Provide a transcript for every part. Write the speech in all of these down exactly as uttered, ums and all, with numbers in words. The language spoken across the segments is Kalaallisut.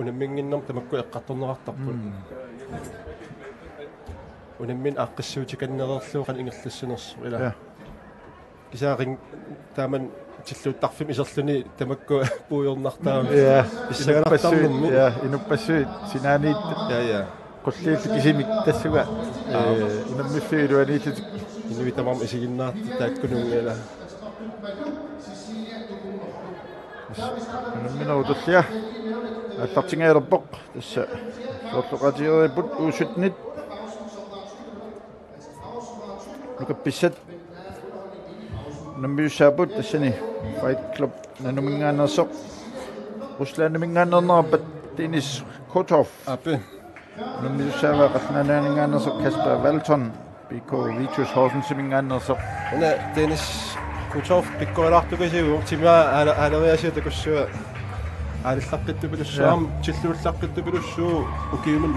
unamminnginnermik tamakku eqqartorneqartarput. Mm. Unammineq aaqqissuutikannereerlugu qanoq ingerlassinersoq ila. Ja. Kisianni taamani tilluuttarfimmi iserluni tamakku puigornartarami. Ja, pissanganartarnermi. Inuppassuit, ja, inuppassuit sinaaniit. Ja, ja. Qulliit kisimik tassunga, aap, eh, unammiffiit iluaniillutik. Inuit tamarmik isiginnaartut taakkununnga ila. Unamminerup tullia aallartingajalerpoq. Tassa soorlu oqaatigereerput U syttenit nukappissat unammissapput, tassani Fight Club Nanuminngaanneersoq Ruslandiminngaanneernerappat Denis Kotov. Aap. Unammisussaavaa Qallunaat Nunaanninngaanneersoq Kasper Walton, B K Vitus Horsensiminngaanneersoq. Una Denis Kotov pikkoraartukasiuvoq, timiga aala-, aaleriaasia takussua. Aalallaqqittupilussuaq, ja, aamma tilluullaqqittupilussuaq ukiumut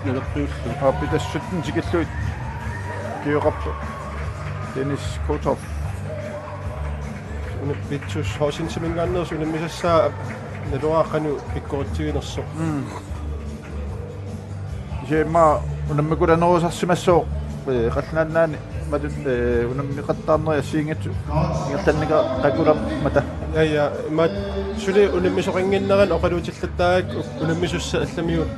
naleqqiullugu. Aap, tassa sytten tikillugit ukioqarpoq Denis Kotov. Una Vitus Horsensiminngaanneersoq unammisassaa naluara qanoq pikkoritsiginersoq. Mm. Kisianni immaqa unammikulanerusarsimassaaq, eh, Qallunaat Nunaanni matut, eh, unammeqattaarnerit assigiinngitsut ingerlanneqaqqakulammata. Ja, ja, imaattoq suli unammisoqannginnerani oqaluutilluttaagakku unammisussat allamiut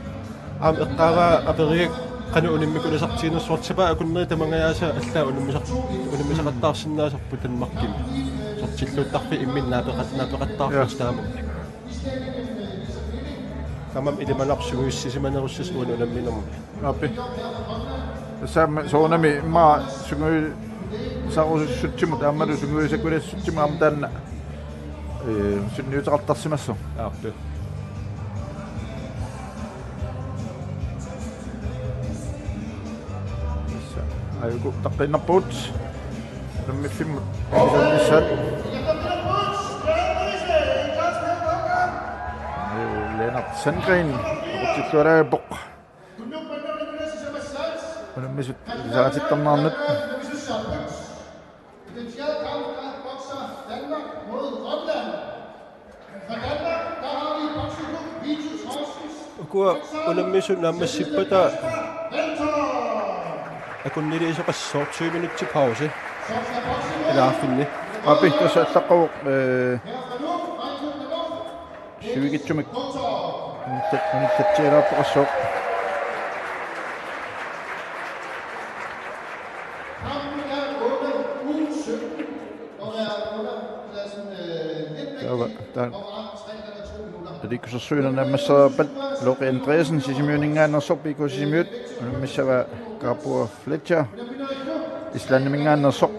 aamma eqqaavaa aperigakku qanoq unammikulisartiginersoq, sapaatip akunneri tamangajaasa allaat unammisaq-, unammisaqattaarsinnaasarput Danmarkimi. Soorlu tilluuttarfiit imminnut naapeqat-, naapeqattaarlutik, ja, taama. Tamanna ilimanarpoq sungiussisimanerussasut uani unamminermi. Aap. Tassami soorunami immaqa sungiusarusussutsimut aammalu sungiusakuliassutsimut aamma taanna, eh, sunniuteqartarsimassaaq. Aap. Tassa aajuku utaqqiinnarpugut. Unammiffimmut isernissaat. Lennart Sandgren aqutsillualaarpoq. Unammisut ilisaritinneqarnerat. Ukua unammisut naammassippata akunniliisoqassaaq, tyve minutsit pause. Ila arfinni. Aap, tassa allaqqavoq, eh, sivikitsumik. Unittat-, unittatsialaartoqassaaq. Taava, taava. Aliikkusersuineq naammassereerpat Loke Andreasen Sisimiuninngaanneersoq, B K Sisimiut, unammissavaa Gabor Fletcher Islandiminngaanneersoq.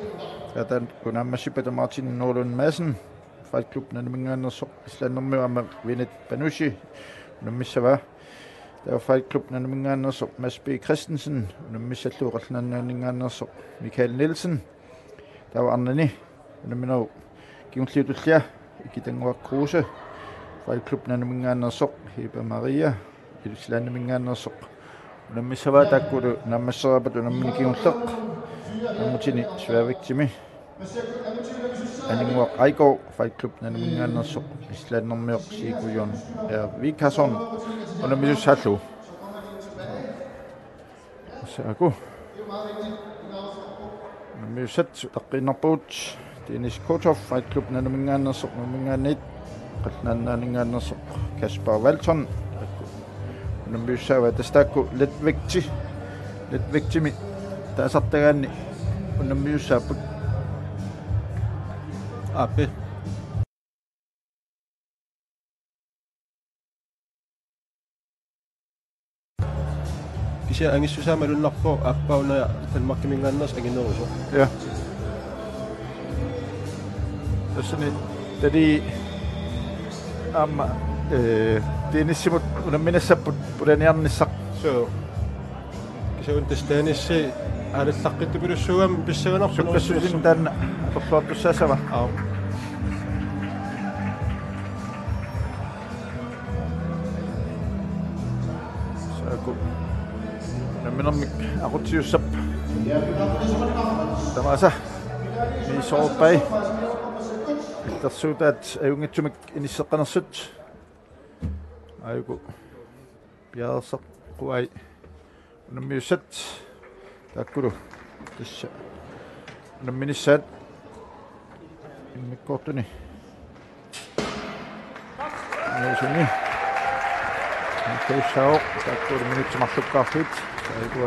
Taava taakku naammassippata Martin Nordlund Madsen, Fight Club Nanuminngaanneersoq, islandermiu, aamma Vinit Panushi unammissavaa. Taava Fight Club Nanuminngaanneersoq Mads B. Christensen unammissallugu, Qallunaat Nunaanninngaanneersoq Michael Nielsen. Taava arnani unamminerup kingulliup tullia Ikitannguaq Kruse, Fight Club Nanuminngaanneersoq, Heba Maria Islandiminngaanneersoq unammissavaa. Taakkulu naammassereerpata unammineq kingulleq. Angutini sværvægtimi Aninnguaq Aigaard, Fight Club Nanuminngaanneersoq, islandermioq Sigurjón R. Vikason unammisussaallugu. Tassa aajuku unammiussat utaqqiinnarpagut. Denis Kotov, Fight Club Nanuminngaanneersoq, Nanuminngaanniit, Qallunaat Nunaanninngaanneersoq Kasper Walton. Unammiussaavaa, tassa taakku letvægti-, letvægtimi taasartagaanni unammiussaapput. Aap. Kisianni angissusaa malunnarpoq aappaa una Danmarkiminngaanneersoq anginerusoq. Ja. Tassani Dali aamma, eh, Denisimut unamminassapput pulaniarnissaq. Suu. Kisianni tassa Denisi aalallaqqittupilussuugami pissanganarpoq. Sukkassusilinnik taanna atorluartussaassava? Aap. Saaku. Namminermik aqutsiussap. Tamaasa. Miisoorpai. Illersuutaat ajunngitsumik inisseqqanersut. Aajuku piareersaqquai unammiussat taakkulu tassa unamminissaat immikkoortuni. Nuusuni. Nuussaavoq taakkulu minutsit marlukkaarlutik. Aajuku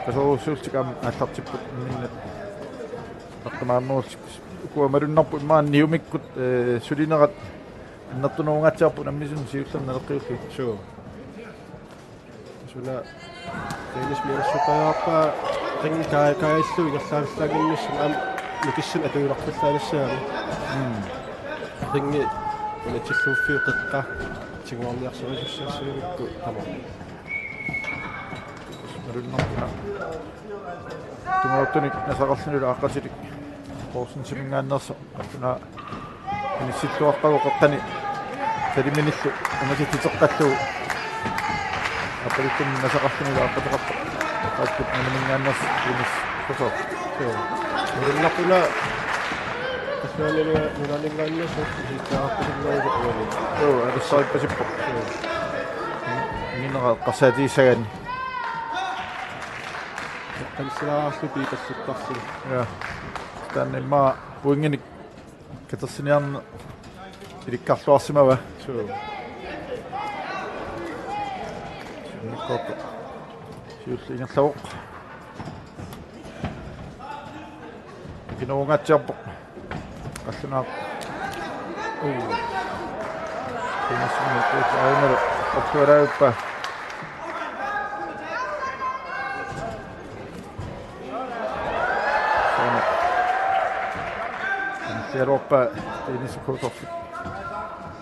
qasorujussuullutik aamma aallartipput minnet. Aqqamaammuullutik. Ukua malunnarpoq immaqa niumikkut, eh, sulinerat annertunerungaatsiarpoq unammisuni siullermik naleqqiullugu. Suu. Suna Dennis mianersuutajaarpaa ringi kaa-, kaajallu ingerlaavillaannginnissamut aamma nukissanik atuinerpallaanissagami. Mm. Ringi unatsilluuffiup qeqqa tiguarniarsorisussaassagamikkut tamaat. Malunnarpoq. Tungujortunik nasaqarlunilu aaqqatilik Poulsensiminngaanneersoq. Una inissilluaqqavoq qeqqani taliminillu ungasitsiteqqallugu. Aappaluttunik nasaqarlunilu aaqqateqarpoq. Aappaluttunik nunaminngaanneersoq Dennis Krutoff. Joo. Malunnarpoq una tassaanilu nunaminngaanneersoq inissilluaqqasinnaavoq uani. Joo, alussarippasippoq. Joo. Minera eqqarsaatigissagaanni. Eqqansilaarlugu piipalluttarlugu. Ja. Taanna immaqa pointinik katersiniarneq ilikkarluarsimavaa. Suu. Immikkoortoq siulleq ingerlavoq. Ikinerungaatsiarpoq. Qallunaaq. Uu. Kimasumi kuut ainalu. Ortualaavippa. Saana. Ansialuarpaa Dennis Krutoff.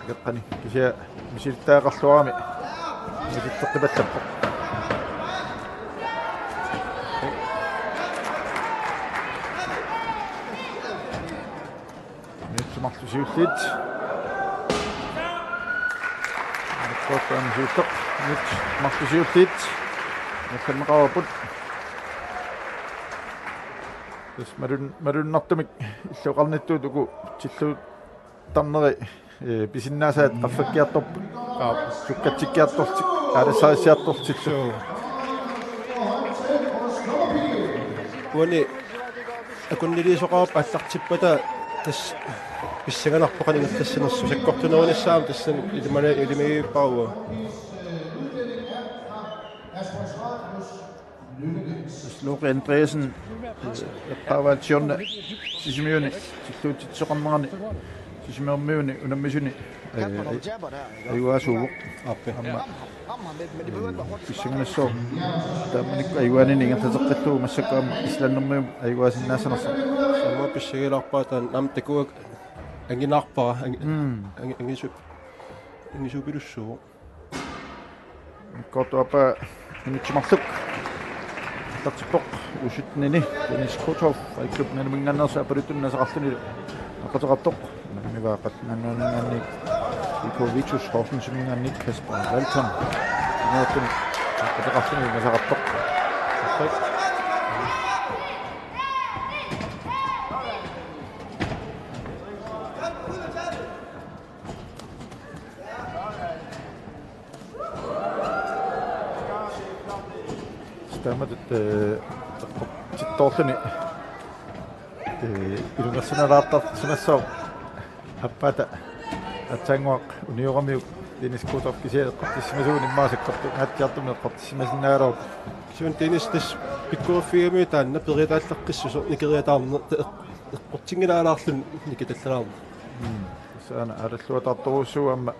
Akeqqani kisianni misilittagaqarluarami. Misitteqqipallappoq. Minutsit marluk siulliit. Minutsit marluk siulliit. Nallanneqarput. Tassa malun-, malunnartumik illoqarnittut uku tilluuttarneri, eh, pisinnaasaat qaffakkiartorput. Aap. Sukkatsikkiartorlutik, aalassarissiartorlutillu. Suu. Uani akunniliisoqarpat aallartippata tassa pissanganarpoq qanoq ingerlassinersoq, sakkortunerunissaa aamma tassani ilimani-, ilimagivipparput. Loke Andreasen, eh, eqqaavaa siorna Sisimiuni tilluutitsisoqarnerani, Sisimiormiuni unammisuni, eh, ajugaasuuvoq. Aappi. Aamma, eh, pissanganassaaq taamanikkut ajugaanini ingerlateqqillugu massakkut aamma Islandermiut ajugaasinnaasanersoq. Aamma pissangilaarpaa taanna aamma takuak anginaarpara, angi-, Mm. angi-, angisu-, angisuupilussuuvoq. Immikkoortup aappaa minutsit marluk. Aallartippoq U syttenini Dennis Krutoff, Aajuku nunaminngaanneersoq, aappaluttunik nasaqarlunilu aaqqateqartoq. Unammivaat qallunaat nunaanniit Iko Vitus, Horsensiminngaanniit Kasper Walton. Inuuttuni aaqqateqarlunilu nasaqartoq. Taamatut, eh, tittoorluni, eh, ilungersunalaartarsimassooq aappaata aatsaannguaq unioramiuk Dennis Krutoff kisianni eqqortissimasuuvoq immaqa sakkortungaatsiartumik eqqortissimasinnaagaluarpoq. Kisianni Dennis tassa pikkoriffigiumaarami taanna peritaallaqqissusoq nikeriataarneq eq-, eqqortinngilaalaarluni nikitallalaarneq. Mm. Tassa aana aalalluataartorujussuuvoq aamma.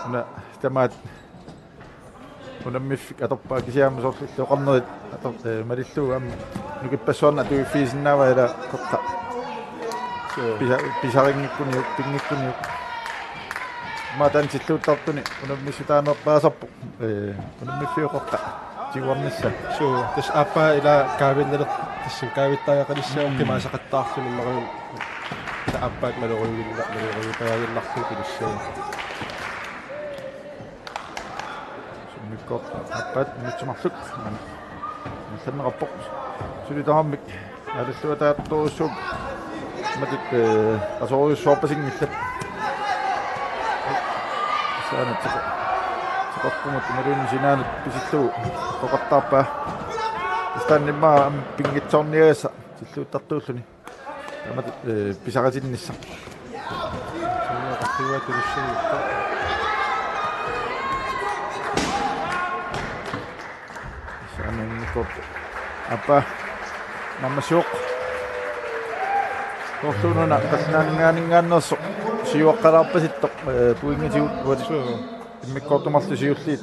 Una tamaat unammiffik atorpaa kisianni aamma soorlu illoqarnerit ator-, eh, malillugu aamma nukippassuarnik atuiffigisinnaavaa ila qeqqa. Suu. Pisa-, pisarinngikkunik, pinngikkuniuk. Aamma taanna tilluuttartuni unammissutaanerpaasarpoq, eh, unammiffiup qeqqa tiguarnissaa. Suu, tassa aappaa ila kaavinnaler-, tassa kaavittariaqalissaa Mm. qimaasaqattaarluni marluk aappaat malerujuinna-, malerujupajaajunnaarlugu pilussaa. Immikkoortup aappaat minutsit marluk. Nallanneqarpoq. Suli tamarmik aalalluataartorujussuupput. Matut, eh, qasorujussuarpasinngillat. Taanna tiqa-, tiqarpumut imaluunniit sinaanut pisillugu toqattaarpaa. Istaannimmaa pinngitsoorniagassa tilluuttartuulluni. Tamat, eh, pisaqatinnissaq. Suuneqarfiuaatilussuugut. Saanunnikut. Appa. Naammassivoq. Torluununa Qallunaaninngaanninngaanneersoq siuaqqalaarpasittoq, eh, pointigut uagut. Suu. Immikkoortut marluk siulliit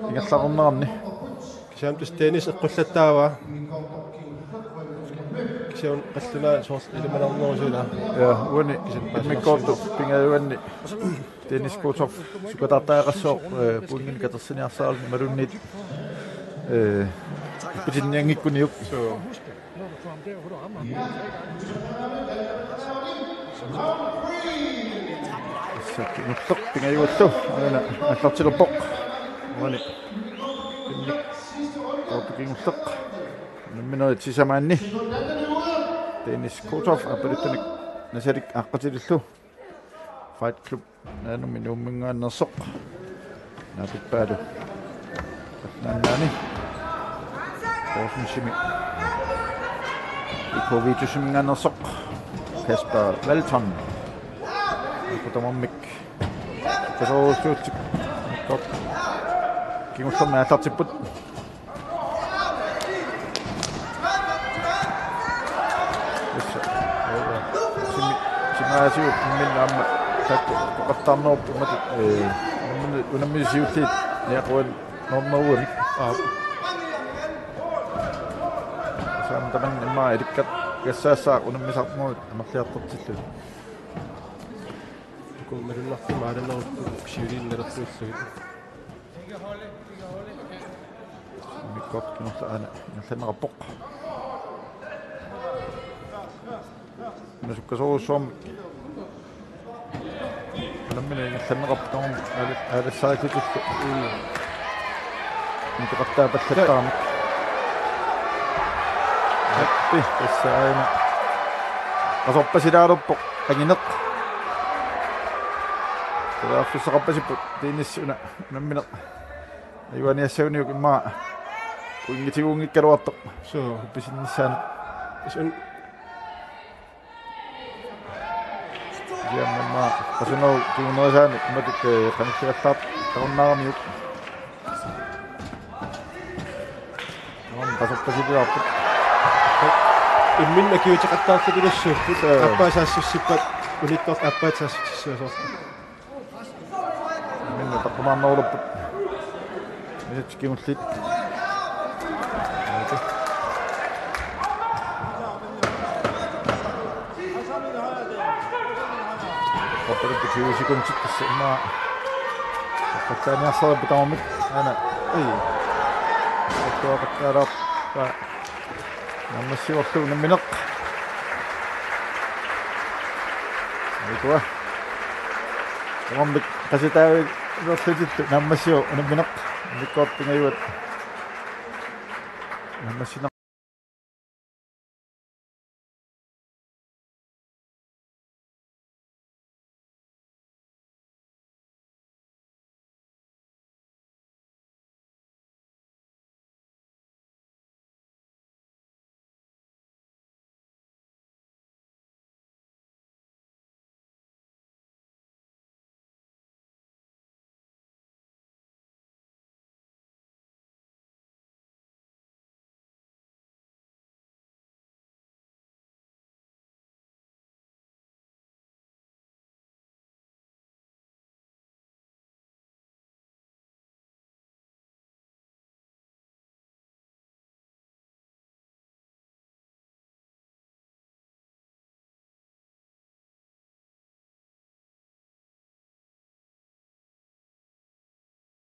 ingerlareerneranni. Kisianni tassa Dennis eqqullattaavaa. Kisianni qallunaat soorlu ilimanarnerusuuna. Ja, uani kisianni immikkoortut pingajuanni Dennis Kotov sukataartariaqassaaq, eh, pointinik katersiniarsaraluni imaluunniit, eh, ippitsinnianngikkuniuk. Suu. Tassa kingulleq pingajuallu. Aana aallartilerpoq. Uani. Pinnik. Oortu kingulleq. Unamminerit sisamaanni. Dennis Kotov aappaluttunik Nasalik Aaqqatilillu. Fight Club Naanumi Nuumminngaanneersoq. Naapippaalu. Naannaani. Horsensimi. Iko Vitusiminngaanneersoq. Kasper Walton. Iko tamarmik. Kasoorsuuttik. Kingullermi aallartipput. Tassa. Simi-, simaasiuk imminut aamma taakku toqattaarnerupput imatut, eh, unammi-, unammisut siulliit niaquanngornerugamik. Aap. Tassa aamma tamanna immaqa ilikkagassaassaaq unammisarnerit amerliartortillugit. Uku malunnartumik aalanerupput siuliini nalertuullugit. Immikkoortut kingulleq aana ingerlanneqarpoq. Una sukkasoorujussuarmik. Unammineq ingerlanneqarpoq tamarmik aala-, aalassarillutillu. Mikeqattaapallattaarmik. Appi, tassa aana. Qasorpasilaalerpoq angineq. Periarfissaqarpasipput Dennis una unammineq. Ajugaaniassaguniuk immaqa pointitiguunngikkaluartoq. Suu. Uppisinnissaanut. Sun. Iamma immaqa Qasunooq kingunerisaani imatut, eh, qanilligallaartarunnaaramiuk. Aamma qasorpasiliarput. Imminut akiuteqattaarlutillugu. Suu. Aappaa saassussippat unittoq aappaa saassussissuasoorlu. Minna tappumaannerulerput. Minut kingulliit. Tappalupput tyve sekundit tassa immaqa. Qattaaniarsarippu tamarmik. Aana. Ei. Tappuaqattaalaarpaa. Naammassivorlu unammineq. Aikua. Tamarmik qasitaavilerlutillu naammassivoq unammineq. Immikkoortut pingajuat. Naammassineq.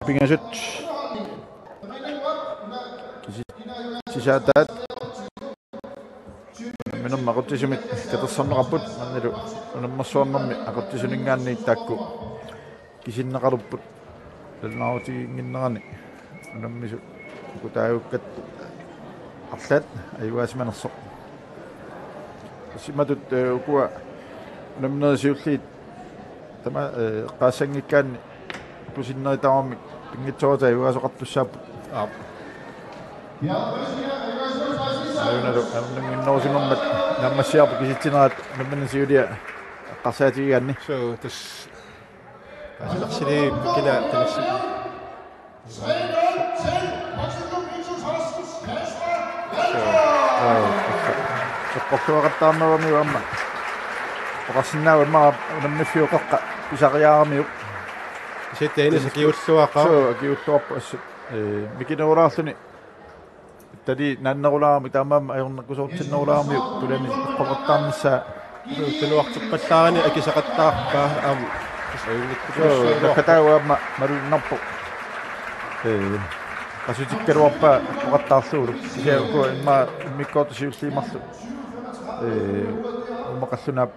Pingasut. Kisi-, sisaataat. Unamminermi aqutsisumik katersorneqarput, maannalu unammersuarnermi aqutsisuninngaanniit taakku kisinneqalerput. Nalunaarutiginnginnerani unammisut ukutaagukkat arlaat ajugaasimanersoq. Imatut, eh, ukua unamminerit siulliit Tama, eh, eqqaassanngikkaanni pusinnerit tamarmik pinngitsoorata ajugaasoqartussaapput. Aap. Ajunalu aamnanginnerusimammat naammassiarput kisitsinerat unamminermi siulia eqqarsaatigigaanni. So, tassa. Aasilarsili kina tamassi. Eqqorluaqattaarnermi aamma. Oqarsinnaavoq immaqa unammiffiup qeqqa pisariaaramiuk. Kisianni taanna akiulluaqaaq. Suu, akiulluarpoq assut. Ee, mikinerulaarluni. Tali naannerulaarami taamaammat ajornakusoortinnerulaaramiuk tulani eqqortarnissaa. Tunuartippallaarani akisaqattaarpaa aamma. Suu, nakkataavoq aamma malunnarpoq. Ee, qasutikkaluarpaa eqqortarlugulu. Kisianni uku immaqa immikkoortut siulliit marluk. Ee, uuma qallunaap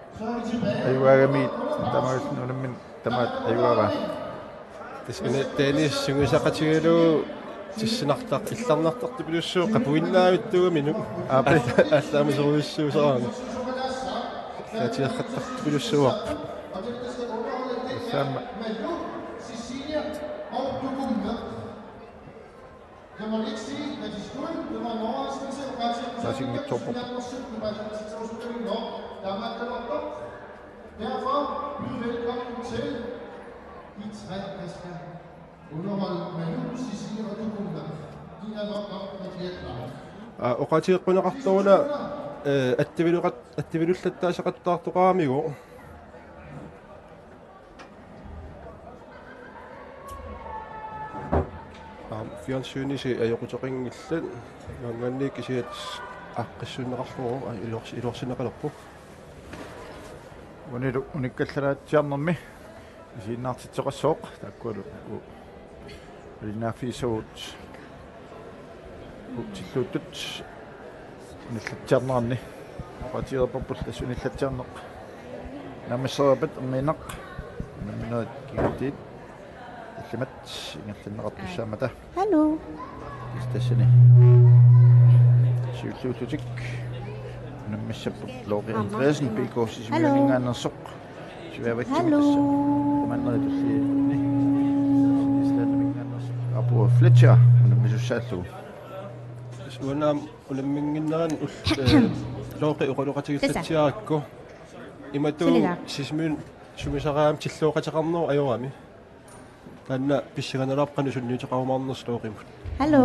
ajugaagami tamaalluni unammineq tamaat ajugaavaa. Tassa una taanna sungiusaqatigalugu tissinartaq-, illarnartartupilussuuvoq qapuinnaavittuugaminut. Aap. Alla-, allaamusorujussuusarami. Taatigeqqattartupilussuuvoq. Tassami. Taasinngitsoorpoq. Derfor byd velkommen til de tre, der skal underholde Malou, Cecilie og Tukumba. De er nok godt, når de er klar. Aa, oqaatigeqquneqartoruna, eh, attiviluqat-, attivilullattaasaqattaartoqaramiuk. Aamma fjernsynisi ajoquteqanngillat, maanngaanniit kisiat aaqqissuunneqarlugu, aa, iluars-, iluarsineqalerpoq. Unilu unikkallaalaatsiarnermi isiginnaartitseqassooq, taakkualu u-, ulinnaaffigissagut uutsilluuttut unillatsiarneranni. Oqaatigereerparput tassa unillatsiarneq. Naammassereerpat erniinnaq. Unamminerit kingulliit tallimat ingerlanneqartussaammata. Hallo. Tassani siulliullutik unammissapput Lori Andreasen, P K Sisimiuninngaanneersoq. Sivaavakkigu. Hallo. Tassa. Umanneritulliini. Islandiminngaanneersoq. Apu Fletcher unammisussaallugu. Tassa uanga aamma unamminnginnerani ul-, eh, Lori oqaloqatigillatsiarakku. Imatut Sisimiunut sumisariaammik tillooqateqarnerup ajorami. Taanna pissanganalaarpoq qanoq sunniuteqarumaarnersoq Lorimut. Hallo.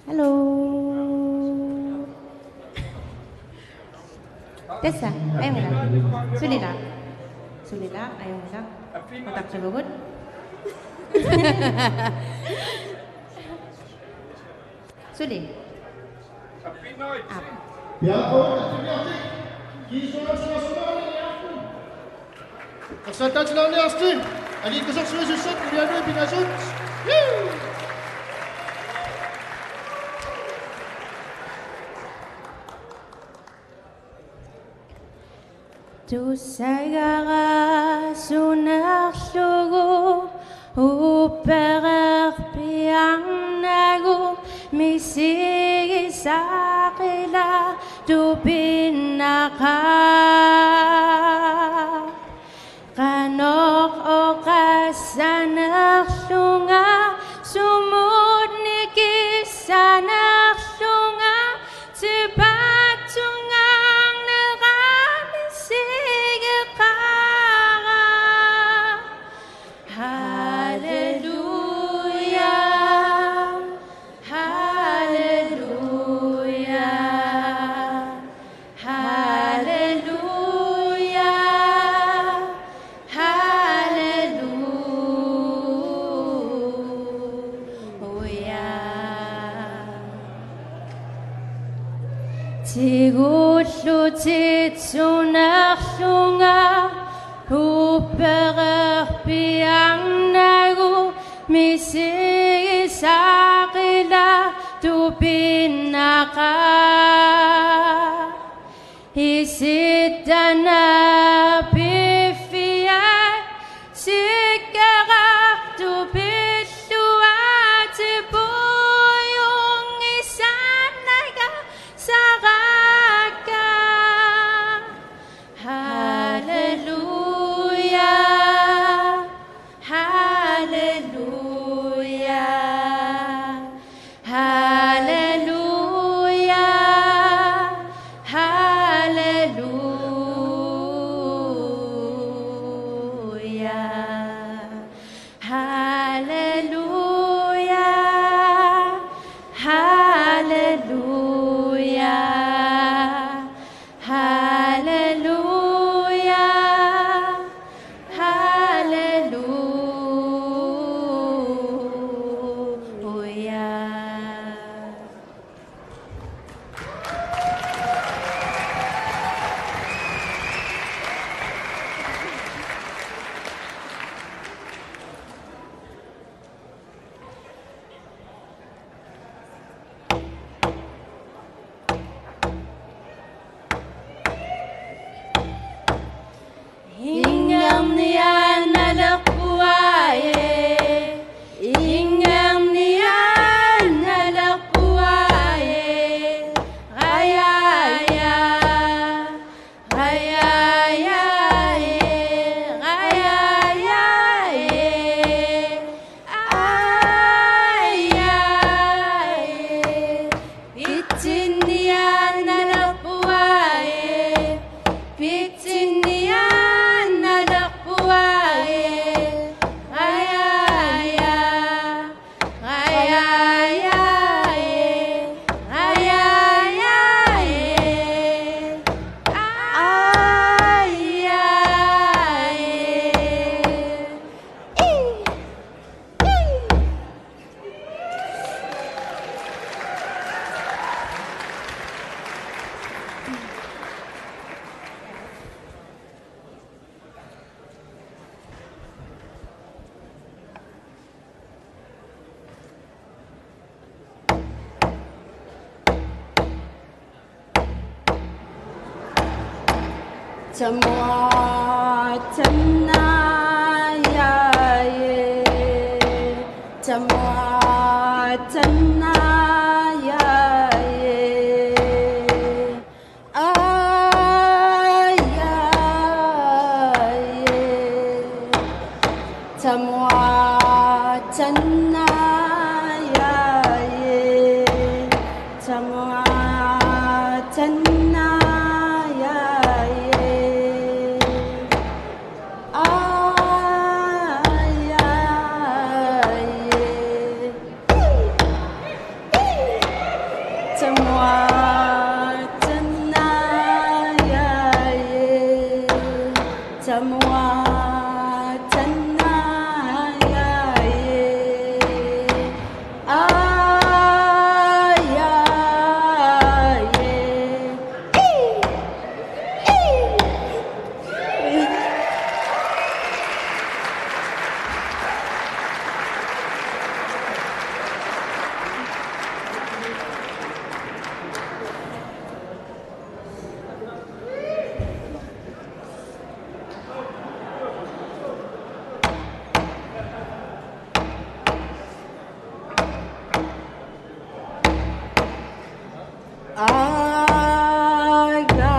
Hallo. Tassa, ajunngilaq. Sulilaa. Sulilaa, ajunngilaq. Oqartugut. Suli. Aap. Ersaattaatilaarniarsi, aliikkusersuisussat ulialuit pingasut. Tusagarasunerlugu uppererpiarnagu misigisaqilaq tupinnaqaaq. Qanoq oqassanerlunga, sumut nikissanerlunga, tipattungaarnerami sigeqaara. Halleluja, halleluja, halleluja, halleluja. Tigullutit sunerlunga uppererpiarnagu misigisaqilaq tupinnaqaaq. Isittana piffiat sikkerartut pilluaatipujunngissannaka sarakka. Tamuatannajaje, tamuatannajaje, ajaje. Tamuatannajaje, tamuatannajaje, ajaje. Tamuatannajaje, tamuatannajaje, ajaje.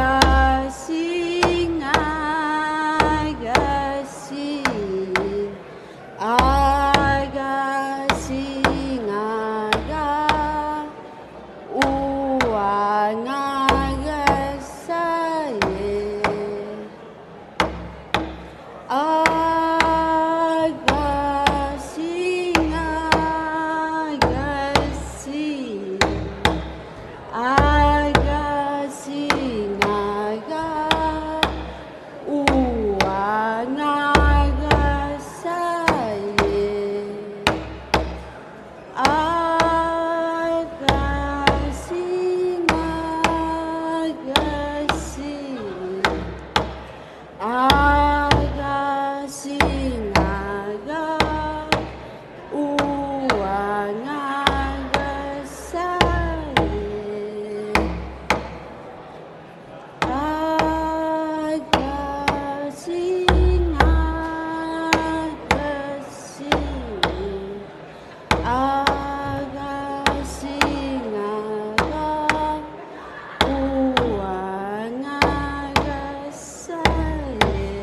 Agasing, agasing, agasing, aga, uang, agasaye. Agasing, agasing, agasing, aga, uang, agasaye. Agasing, agasing, agasing, aga, uang, agasaye. Agasing, agasing, agasing, aga, uang, agasaye.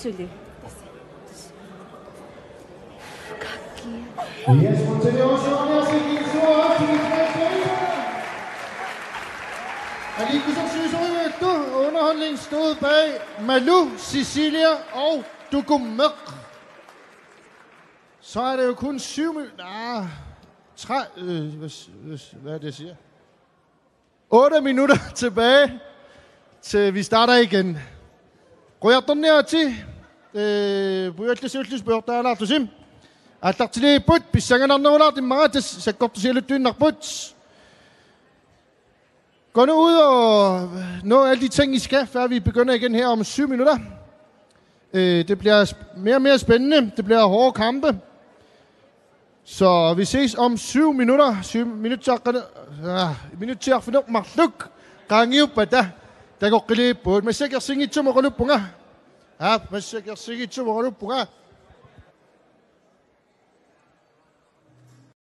Suli. Yes, fortæller også om jeres indtog til de tre deltagere. Aliikkusersuisorujuittu, underholdning stod bag Malou, Cecilia og Dukummeq. Så er det jo kun syv minutter. Ah, tre, øh, hvad, hvad, hvad er det, jeg siger? Otte minutter tilbage, til vi starter igen. Qujanartorniartigit, øh, pujallisuullis puortaalaartusi. Aallartiliipput, pissanganarnerulaartimmata tassa sakkortusialuttuinnarput. Gå nu ud og nå alle de ting, I skal, før vi begynder igen her om syv minutter. Øh, det bliver sp- mere og mere spændende. Det bliver hårde kampe. Så vi ses om syv minutter. Syv minutter. Ah, minutsi arfineq-marluk. Qaangiuppata. Takoqqiliipput. Massakkut ersinngitsumik oqaluppunga. Ah, massakkut ersinngitsumik oqaluppunga.